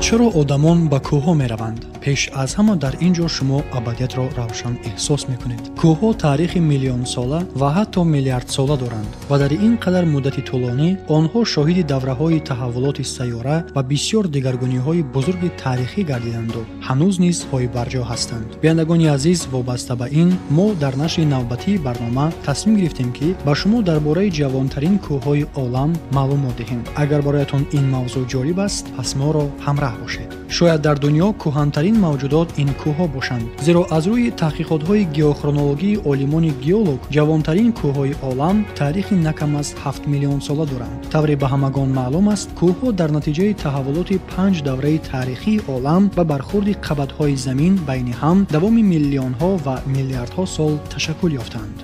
Чаро одамон ба кӯҳҳо мераванд? Пеш аз ҳама дар ин ҷо шумо абадиятро равшан эҳсос мекунед. Кӯҳҳо таърихи миллионсола ва ҳатто миллиардсола доранд ва дар ин қадар муддати тӯлонӣ онҳо шоҳиди давраҳои таҳаввулоти сайёра ва бисёр дигаргуниҳои бузурги таърихӣ гардиданду ҳанӯз низ пойбарҷо ҳастанд. Бинандагони азиз, вобаста ба ин мо дар нашри навбатии барнома тасмим гирифтем, ки ба шумо дар бораи ҷавонтарин кӯҳҳои олам маълумот диҳем. Агар бароятон ин мавзӯъ ҷолиб аст, пас моро ҳамраҳ бошед. Шояд дар дунё кӯҳантарин мавҷудот ин кӯҳҳо бошанд, зеро аз рӯи таҳқиқотҳои геохронологии олимони геолог ҷавонтарин кӯҳҳои олам таърихи на кам аз 7 миллион сола доранд. Тавре ба ҳамагон маълум аст, кӯҳҳо дар натиҷаи таҳаввулоти 5 давраи таърихии олам ва бархурди қабатҳои замин байни ҳам давоми миллионҳо ва миллиардҳо сол ташаккул ёфтанд.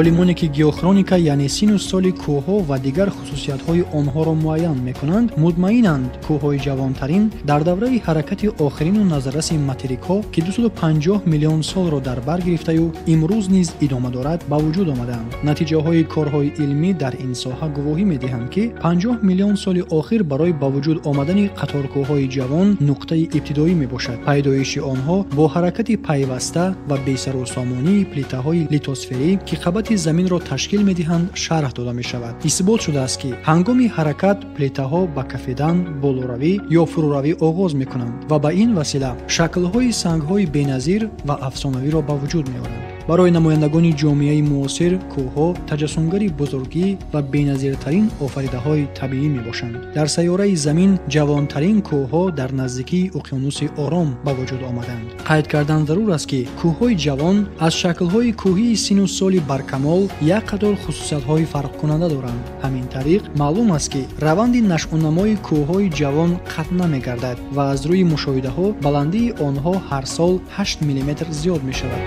Олимоне ки геохроника, яъне сину соли кӯҳҳо ва дигар хусусиятҳои онҳоро муайян мекунанд, мутмаинанд кӯҳҳои ҷавонтарин дар давраи ҳаракати охирину назарраси материкҳо, ки 250 миллион солро дар бар гирифтаю имрӯз низ идома дорад, ба вуҷуд омаданд. Натиҷаҳои корҳои илмӣ дар ин соҳа гувоҳӣ медиҳанд, ки 50 миллион соли охир барои ба вуҷуд омадани қаторкӯҳҳои ҷавон нуқтаи ибтидоӣ мебошад. Пайдоиши онҳо бо ҳаракати пайваста ва бесарусомонии плитаҳои литосферӣ, ки қабати заминро ташкил медиҳанд, шарҳ дода мешавад. Исбот шудааст, ки ҳангоми ҳаракат плитаҳо ба кафидан, болоравӣ ё фурӯравӣ оғоз мекунанд ва ба ин васила шаклҳои сангҳои беназир ва афсонавиро ба вуҷуд меоранд. Барои намояндагони ҷомеаи муосир кӯҳҳо таҷассумгари бузургӣ ва беназиртарин офаридаҳои табиӣ мебошанд. Дар сайёраи замин ҷавонтарин кӯҳҳо дар наздикии уқёнуси Ором ба вуҷуд омаданд. Қайд кардан зарур аст, ки кӯҳҳои ҷавон аз шаклҳои кӯҳии сину соли баркамол як қатор хусусиятҳои фарқкунанда доранд. Ҳамин тариқ маълум аст, ки раванди нашъунамои кӯҳҳои ҷавон қатъ намегардад ва аз рӯи мушоҳидаҳо баландии онҳо ҳар сол 8 миллиметр зиёд мешавад.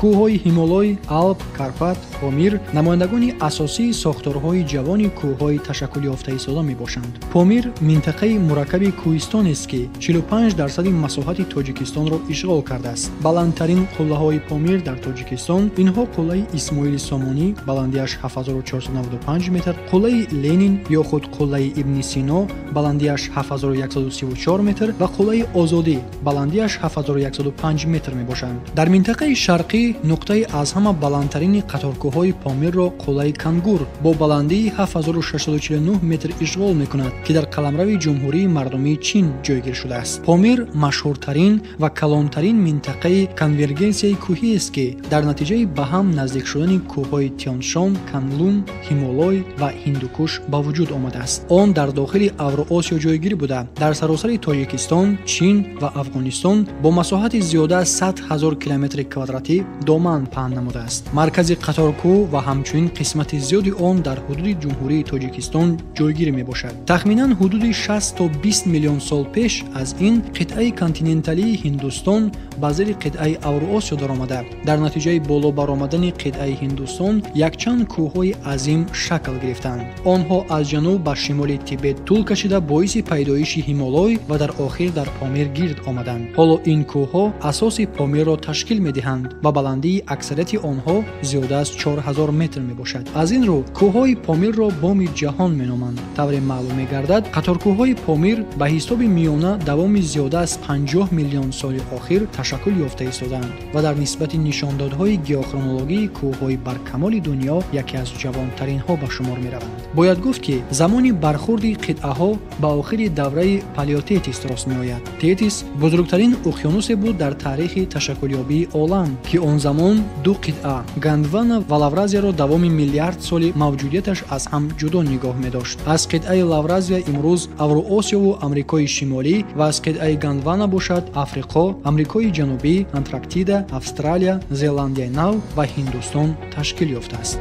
Кӯҳҳои Ҳимолой, Алп, Карпат, Помир намояндагони асосии сохторҳои ҷавони кӯҳҳои ташаккулёфта истода мебошанд. Помир минтақаи мураккаби кӯҳистонест, ки 45% масоҳати Тоҷикистонро ишғол кардааст. Баландтарин қуллаҳои Помир дар Тоҷикистон инҳо қуллаи Исмоили Сомонӣ, баландиаш 7495 метр, қуллаи Ленин ё худ қуллаи Ибни Сино, баландиаш 7134 метр ва қуллаи Озодӣ, баландиаш 7105 метр мебошанд. Дар минтақаи шарқӣ нуқтаи аз ҳама баландтарини қаторкӯҳҳои Помирро қуллаи Кангур бо баландии 7649 метр ишғол мекунад, ки дар қаламрави Ҷумҳурии Мардумии Чин ҷойгир шудааст. Помир машҳуртарин ва калонтарин минтақаи конвергенсияи кӯҳиест, ки дар натиҷаи ба ҳам наздик шудани кӯҳҳои Тяншон, Канлун, Ҳимолой ва Ҳиндукуш ба вуҷуд омадааст. Он дар дохили Авроосиё ҷойгир буда, дар саросари Тоҷикистон, Чин ва Афғонистон бо масоҳати зиёда аз 100 000 километри квадратӣ доман паҳн намудааст. Маркази қаторкӯҳ ва ҳамчунин қисмати зиёди он дар ҳудуди Ҷумҳурии Тоҷикистон ҷойгир мебошад. Тахминан ҳудуди 6 то 20 миллион сол пеш аз ин қитъаи континенталии Ҳиндустон ба зери қитъаи Авроосиё даромада, дар натиҷаи боло баромадани қитъаи Ҳиндустон якчанд кӯҳҳои азим шакл гирифтанд. Онҳо аз ҷануб ба шимоли Тибет тӯл кашида боиси пайдоиши Ҳимолой ва дар охир дар Помир гирд омаданд. Ҳоло ин кӯҳҳо асоси Помирро ташкил медиҳанд ва баландии аксарияти онҳо зиёда аз 4000 метр мебошад. Аз ин рӯ кӯҳҳои Помирро боми ҷаҳон меноманд. Тавре маълум мегардад, қаторкӯҳҳои Помир ба ҳисоби миёна давоми зиёда аз 50 миллион соли охир ташаккул ёфта истодаанд ва дар нисбати нишондодҳои геохронологии кӯҳҳои баркамоли дунё яке аз ҷавонтаринҳо ба шумор мераванд. Бояд гуфт, ки замони бархурди қитъаҳо ба охири давраи палеотетис рост меояд. Тетис бузургтарин уқёнусе буд дар таърихи ташаккулёбии олам, ки Он замон ду қитъа Гондвана ва Лавразияро давоми миллиард соли мавҷудияташ аз ҳам ҷудо нигоҳ медошт. Аз қитъаи Лавразия имрӯз Авроосиёву Амрикои Шимолӣ ва аз қитъаи Гондвана бошад Африқо, Амрикои Ҷанубӣ, Антарктида, Австралия, Зеландияи Нав ва Ҳиндустон ташкил ёфтааст.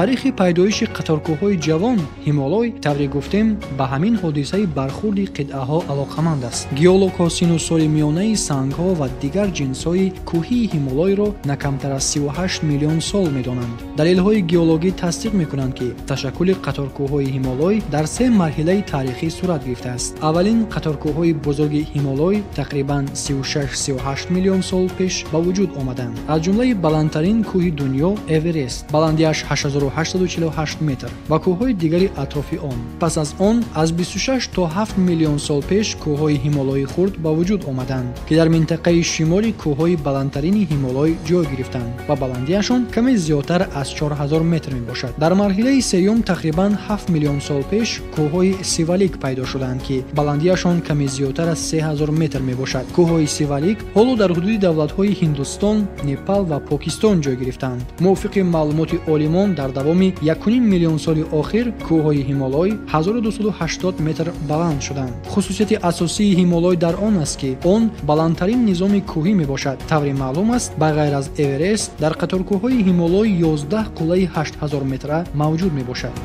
Таърихи пайдоиши қаторкӯҳҳои ҷавон Ҳимолой, тавре гуфтем, ба ҳамин ҳодисаи бархурди қитъаҳо алоқаманд аст. Геологҳо сину соли миёнаи сангҳо ва дигар ҷинсҳои кӯҳии Ҳимолойро на камтар аз 38 миллион сол медонанд. Далелҳои геологӣ тасдиқ мекунанд, ки ташаккули қаторкӯҳҳои Ҳимолой дар се марҳилаи таърихӣ сурат гирифтааст. Аввалин қаторкӯҳҳои бузурги Ҳимолой тақрибан 36-38 миллион сол пеш ба вуҷуд омаданд. Аз ҷумлаи баландтарин кӯҳи дунё Эверест, баландиаш 8848 метр ва кӯҳҳои дигари атрофи он. Пас аз он аз 26 то 7 миллион сол пеш кӯҳҳои Ҳимолои хурд ба вуҷуд омаданд, ки дар минтақаи шимоли кӯҳҳои баландтарини Ҳимолой ҷой гирифтанд ва баландиашон каме зиёдтар аз 4000 метр мебошад. Дар марҳилаи сеюм тақрибан 7 миллион сол пеш кӯҳҳои Сивалик пайдо шуданд, ки баландиашон каме зиёдтар аз 3000 метр мебошад. Кӯҳҳои Сивалик ҳоло дар ҳудуди давлатҳои Ҳиндустон, Непал ва Покистон ҷой гирифтанд. Мувофиқи маълумоти олимон, дар давоми 1,5 миллион соли охир кӯҳҳои Ҳимолой 1280 метр баланд шуданд. Хусусияти асосии Ҳимолой дар он аст, ки он баландтарин низоми кӯҳӣ мебошад. Тавре маълум аст, ба ғайр аз Эверест дар қаторкӯҳҳои Ҳимолой 11 қуллаи 8000 метра мавҷуд мебошад.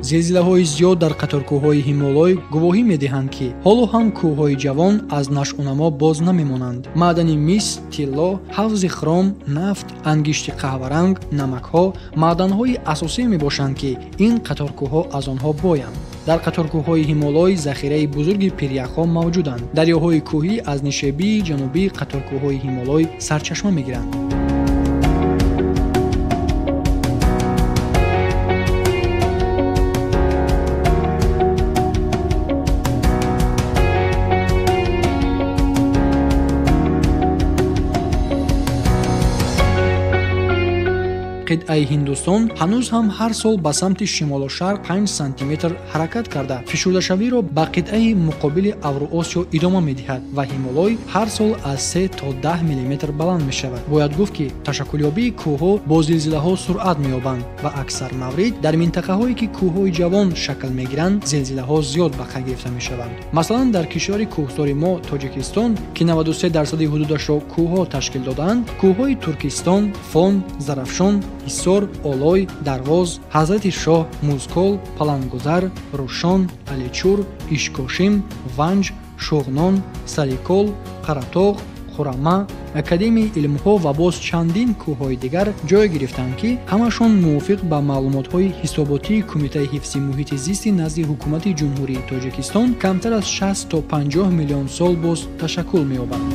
Зилзилаҳои зиёд дар қаторкӯҳҳои Ҳимолой гувоҳӣ медиҳанд, ки ҳоло ҳам кӯҳҳои ҷавон аз нашъунамо боз намемонанд. Маъдани мис, тилло, ҳавзи хром, нафт, ангишти қаҳваранг, намакҳо маъданҳои асосӣ мебошанд, ки ин қаторкӯҳҳо аз онҳо боянд. Дар қаторкӯҳҳои Ҳимолой захираи бузурги пиряхҳо мавҷуданд. Дарёҳои кӯҳӣ аз нишебии ҷанубии қаторкӯҳҳои Ҳимолой сарчашма мегиранд. Қитъаи Ҳиндустон ҳанӯз ҳам ҳар сол ба самти шимолу шарқ 5 сантиметр ҳаракат карда, фишурдашавиро ба қитъаи муқобили Авроосиё идома медиҳад ва Ҳимолой ҳар сол аз 3 то 10 миллиметр баланд мешавад. Бояд гуфт, ки ташаккулёбии кӯҳҳо бо зилзилаҳо суръат меёбанд ва аксар маврид дар минтақаҳое, ки кӯҳҳои ҷавон шакл мегиранд, зилзилаҳо зиёд ба қайд гирифта мешаванд. Масалан, дар кишвари кӯҳсори мо Тоҷикистон, ки 93% ҳудудашро кӯҳҳо ташкил додаанд, кӯҳҳои Туркистон, Фон, Зарафшон, Ҳисор, Олой, Дарвоз, Ҳазрати Шоҳ, Музкол, Палангузар, Рӯшон, Аличур, Ишкошим, Ванҷ, Шуғнон, Сарикол, Қаратоғ, Хурама, Академияи илмҳо ва боз чандин кӯҳҳои дигар ҷой гирифтанд, ки ҳамашон мувофиқ ба маълумотҳои ҳисоботии Кумитаи ҳифзи муҳити зисти назди Ҳукумати Ҷумҳурии Тоҷикистон камтар аз 60 то 50 миллион сол боз ташаккул меёбанд.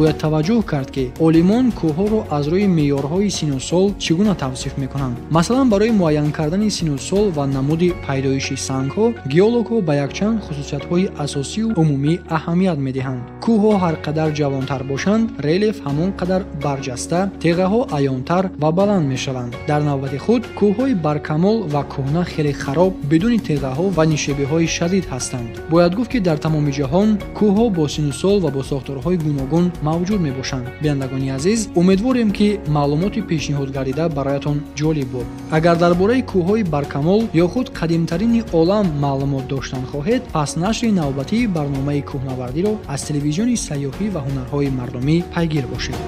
Бояд таваҷҷӯҳ кард, ки олимон кӯҳҳоро аз рӯи меъёрҳои сину сол чӣ гуна тавсиф мекунанд. Масалан, барои муайян кардани сину сол ва намуди пайдоиши сангҳо геологҳо ба якчанд хусусиятҳои асосию умумӣ аҳамият медиҳанд. Кӯҳҳо ҳар қадар ҷавонтар бошанд, релеф ҳамон қадар барҷаста, теғаҳо аёнтар ва баланд мешаванд. Дар навбати худ кӯҳҳои баркамол ва кӯҳна хеле хароб, бидуни теғаҳо ва нишебиҳои шадид ҳастанд. Бояд гуфт, ки дар тамоми ҷаҳон кӯҳҳо бо сину сол ва бо сохторҳои гуногун мавҷуд мебошанд. Бинандагони азиз, умедворем, ки маълумоти пешниҳодгардида бароятон ҷолиб буд. Агар дар бораи кӯҳҳои баркамол ё худ қадимтарини олам маълумот доштан хоҳед, пас нашри навбатии барномаи кӯҳнавардиро аз телевизиони сайёҳӣ ва ҳунарҳои мардумӣ пайгир бошед.